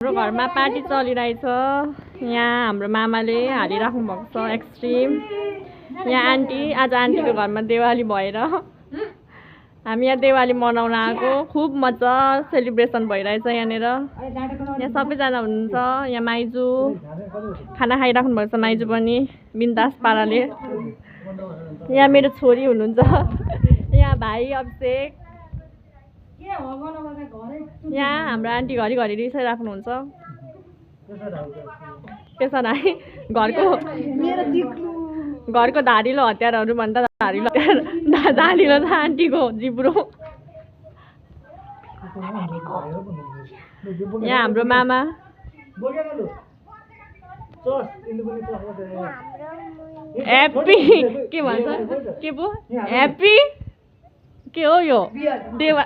हाम्रो घरमा पार्टी चलिरहेछ। यहाँ हाम्रो मामाले हालिराख्नु भएको छ एक्सट्रिम। यहाँ आन्टी आज आन्टीको घरमा देवाली भएर हामी यहाँ देवाली मनाउन आएको। खुब मजा सेलिब्रेसन भइरहेछ यहाँनिर। यहाँ सबैजना हुनुहुन्छ। यहाँ माइजू खाना खाइराख्नु भएको छ, माइजू पनि बिन्दास पाराले। यहाँ मेरो छोरी हुनुहुन्छ। यहाँ भाइ अभिषेक। यहाँ हाम्रो आन्टी घरिघरि रिसाइराख्नुहुन्छ। त्यसो नआई घरको धारिलो हतियारहरू भन्दा धारिलो छ आन्टीको जिब्रो। यहाँ हाम्रो मामा ह्याप्पी के भन्छ के पो ह्याप्पी के हो यो देवा